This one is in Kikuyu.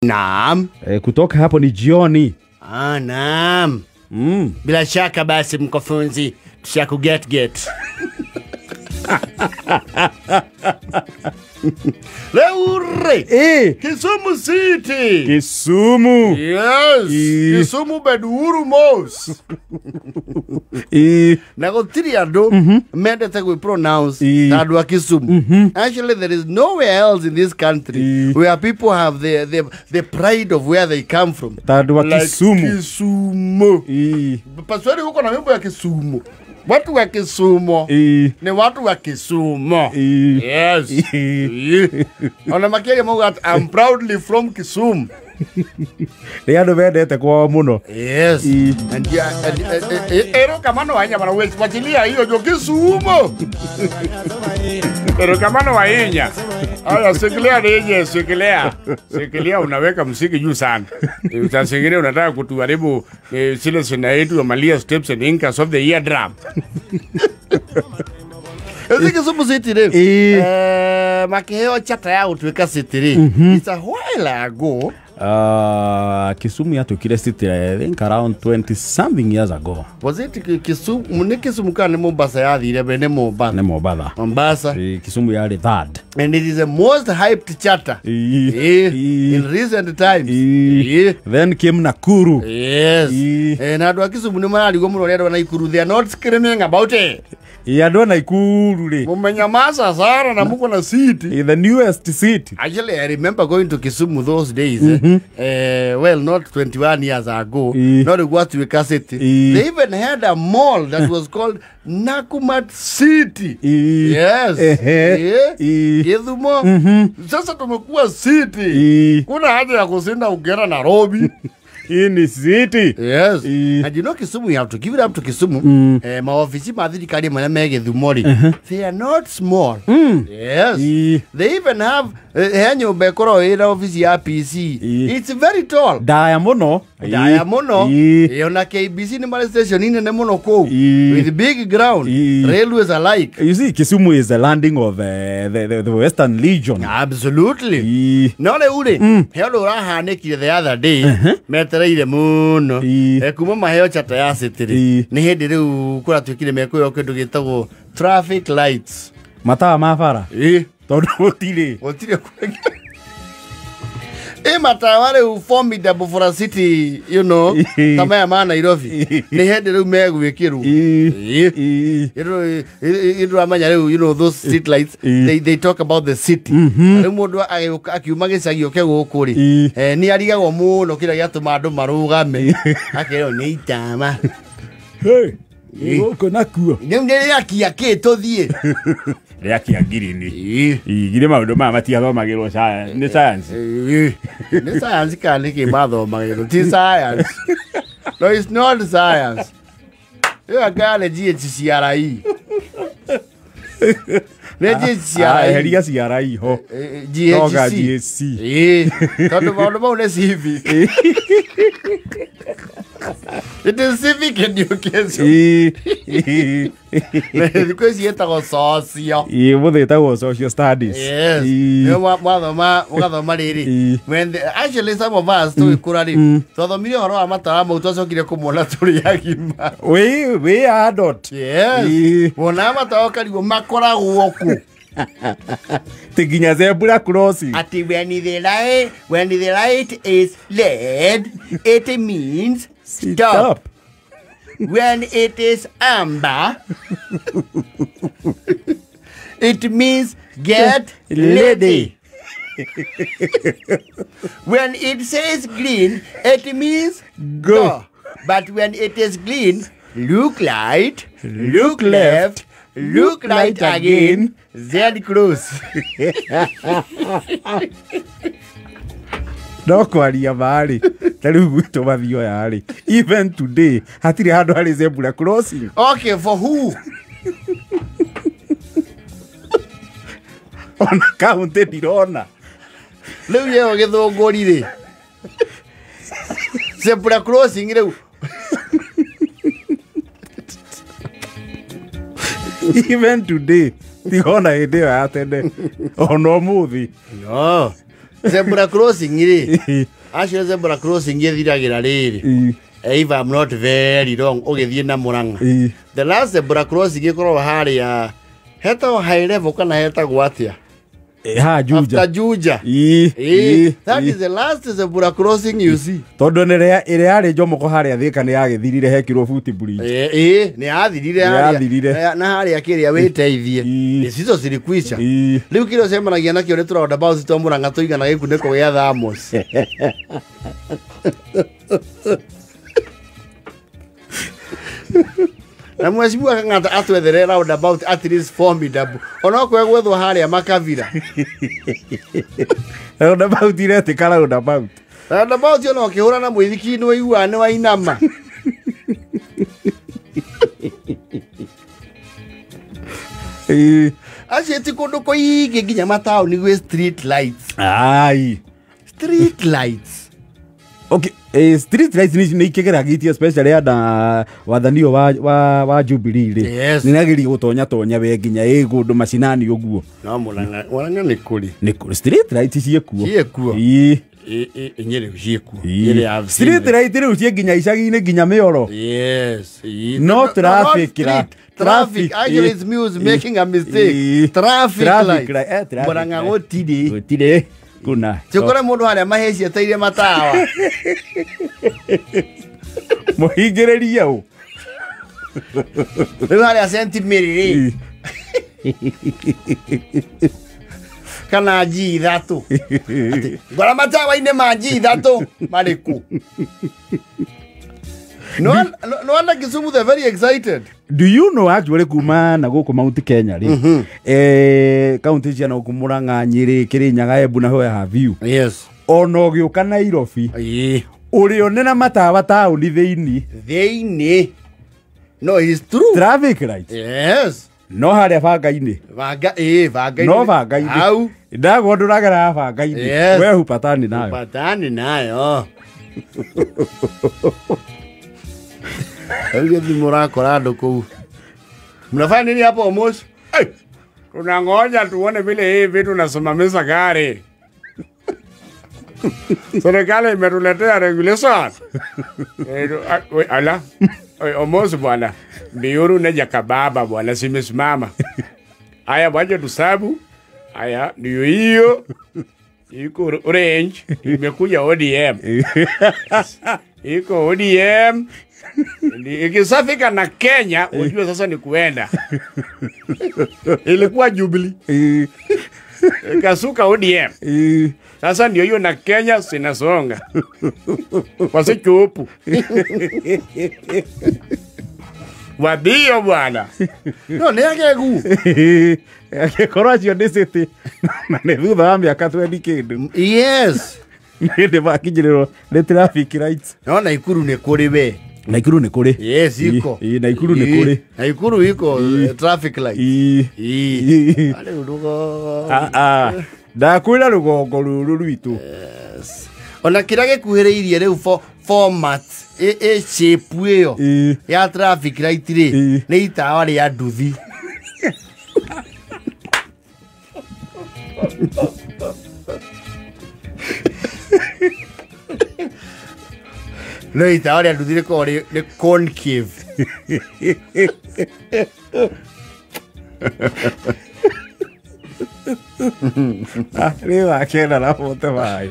Naam. Kutoka hapo ni jioni. Ah, naam. Bila shaka basi mkufunzi, tushaku get. Leure. Kisumu City. Kisumu. Yes. Kisumu Beduru Mos. Na gũtirĩ andũ mendete gwĩ pronounce ta andũ a Kisumu. Actually, there is nowhere else in this country where people have the pride of where they come from. Ta andũ a Like Kisumu. Kisumu. Paswari huko na wimbo ya Kisumu. Watu wa Kisumu. Ni watu wa Kisumu. Yes. Ona makĩria mauga atĩ, I'm proudly from Kisumu. Nĩ andũ mendete kwao mũno. Yes. And yeah, and, erokamano wa inya bana wewe fuatilia hiyo jo Kisumu. Erokamano wa inya. Haya sikilia nije sikilia. Sikilia unaweka muziki juu sana. Saa zingine unataka kutuharibu zile zinaitwa Malia Steps and Incas of the Ear Drum. Ezi Kisumu City rĩ. Makĩheo chata ya gũtuĩka city rĩ. It's a while ago. Kisumu yatuĩkire city I think around 20 something years ago. Was it Kisumu? Nĩ Kisumu kana nĩ Mombasa yathire mbere? Nĩ Mombasa. Nĩ Mombasa. Mombasa. Kisumu yarĩ third. And it is the most hyped charter in recent times. Then came Nakuru. Yes. Na andũ a Kisumu nĩ mararigwo mũno ũrĩa andũ a Nakuru. They are not screaming about it. Andũ a Nakuru rĩ. Mumenyamaza sana na muko na city. The newest city. Actually, I remember going to Kisumu those days. Well, not 21 years ago. Not gwatuĩka city. They even had a mall that was called Nakumatt City. Yes. Githumo. Sasa tumekuwa city. Kuna haja ya kusinda ukienda Nairobi. Hii ni city. Yes. And you know Kisumu, you have to give it up to Kisumu. Maofisi ma thirikari marĩa me Githumo rĩ, they are not small. Yes. They even have he nyũmba ĩkoragwo ĩna ofisi ya PC. It's very tall. Ndaya mũno. Ndaya mũno. Ona KBC nĩ marĩ station nene mũno kũu. With big ground. Railways alike. You see, Kisumu is the landing of the Western Legion. Absolutely. No rĩu rĩ, he ũndũ ũrahanĩkire the other day. Metereire mũno. Kuma maheo chata ya city rĩ. Nĩ hĩndĩ rĩu kũratuĩkire mekũheo kĩndũ gĩtagwo traffic lights. Matawa ma bara. Tondũ gũtirĩ. Gũtirĩ kũrĩa. Matawa rĩu formidable for a city, you know, ta maya ma Nairobi. Nĩ hĩndĩ rĩu megwĩkĩrwo. Ndũramenya rĩu, you know, those street lights, they talk about the city. Rĩu mũndũ akiuma gĩcagi oke gũkũ rĩ, nĩ arigagwo mũno kĩrĩa gĩatũma andũ marũgame. Akerwo nĩ itama. Hey, gũkũ nakuo. Rĩu nĩ rĩakia kĩ tũthiĩ? Rĩakia ngirini. Githĩ maũndũ maya matiathomagĩrwo nĩ science? Nĩ science kana nĩ kĩ mathomagĩrwo? Ti science. No, it's not science. Ĩyo anga nĩ GHCRE. Nĩ GHCRE. Eheria CRE ho. GHC. GHC. Tondũ maũndũ mau nĩ civic. It is civic education. Thikũ ici ĩtagwo socio. Mũthĩ ĩtagwo social studies. Yes. Nĩyo mwathoma mũgathoma rĩrĩ. When actually some of us tũgĩkũra rĩ, twathomire ũhoro wa matawa mau twacokire kũmona tũrĩ agima. We adult. Yes. Wona matawa ũkarigwo makoragwo kũ? Ti nginya zebra crossing. Ati when the light is red, it means stop. When it is amber, it means get ready. When it says green, it means go. But when it is green, look right, look left, look right again, then close. No kwaria marĩ ta rĩu gwitũ mathioya rĩ, even today hatirĩ handũ harĩ zebra crossing. Okay, for who? Ona kaunti ndirona. Rĩu yeo gĩthũngũri rĩ, zebra crossing rĩu. Even today tigona hĩndĩ ĩyo ya tene ona ũmũthĩ. No. Zebra crossing rĩ, acio zebra crossing ĩthiragĩra rĩrĩ, if I'm not very wrong, ũgĩthiĩ na Murang'a. The last zebra crossing ĩkoragwo harĩa hetagwo high level kana hetagwo atĩa? Ha Juja. After Juja. That is the last zebra crossing you see. Tondũ ĩrĩa yarĩ Jomoko harĩa Thika nĩ yagĩthirire hekirwo foot bridge. Nĩ yathirire harĩa. Na harĩa kĩrĩa wĩteithie. Icio cirikwica. Rĩu kĩrĩa ũcemanagia nakĩo nĩ tũroundabout twa Murang'a tũigana gĩkunĩko gĩa thermos. Na mheshimiwa Kang'ata atwethere roundabout at least formidable. Onokorwo gwethwo harĩa Makabira. Roundabout iretĩka roundabout. Roundabout ona ũkĩhũra na mũithikiri nĩ waiguaga nĩ wainama. Acio ti kũndũ kũingĩ nginya mataũni gwĩ street lights. Ai. Street lights. Okay, street lights nĩ ikĩgeragitie especially ada wathani wa Jubilee rĩ. Nĩ nageria gũtonya tonya we nginya ĩ kũndũ macinani ũguo. No Murang'a nĩ kũrĩ. Nĩ kũrĩ street lights ciĩkuo. Ciĩkuo. Ĩĩ. Nyĩrĩ ciĩkuo. Nyĩrĩ ya street light rĩu ciĩ nginya icagi-inĩ nginya mĩoro. Yes. No traffic traffic. Actually it's me who's making a mistake. Traffic light. Murang'a gũtirĩ. Gũtirĩ. Kuna. Chukora mundu haria mahecieteire matawa. Muhingĩrĩrie ũ. Rĩu haria St Mary rĩ. Kana G ithatũ. Ngora matawa-inĩ ma G ithatũ marĩkũ? No wonder Kisumu they're very excited. Do you know actually kuma na gũkũ Mount Kenya rĩ? Kaunti cia na gũkũ Murang'a, Nyĩrĩ, Kĩrĩnyaga, Embu na where have you? Yes. Ona ũgĩũka Nairobi. Ũrĩonera matawa taũni thĩinĩ. Thĩinĩ. No, it's true. Traffic lights. Yes. No harĩa banga-inĩ. Banga-inĩ. No banga-inĩ. Hau. Ndagwo ndũragera banga-inĩ. Yes. We hupatani nayo. Hupatani nayo. Rĩu gĩthiĩ mũrakora andũ kũu. Mnafanya nini hapo Omosh? Hey, tunangoja tuone vile hii vitu nasimamisha gari. Serikali imetuletea regulation. Ala, Omosh bwana. Biuru na jakababa bwana simesimama. Aya waje tusabu. Aya ndio hiyo. Iko orange imekuja ODM. Iko ODM. Ikisafika na Kenya ujue sasa ni kuenda. Ilikuwa Jubilee. Ikasuka ODM. Sasa ndio hiyo na Kenya sinasonga. Kwa sichupu. Wadio bwana. No nĩ agegu. Angĩkorwo acio nĩ city na nĩ thutha wa mĩaka 20 kĩndũ. Yes. Nĩ makinyĩrĩrwo nĩ traffic lights. No Naikuru nĩ kũrĩ we. Naikuru nĩ kũrĩ. Yes, iko. Naikuru nĩ kũrĩ. Naikuru iko traffic light. Arĩ rugo. Ndakwĩra rũgongo rũrũ rwitũ. Yes. Ona kĩrĩa gĩkuhĩrĩirie rĩu format ĩ shape ĩyo ya traffic light rĩ nĩ itawa rĩa nduthi. No itawa rĩa nduthi rĩkoragwo nĩ concave. Rĩu akena na bote maĩ.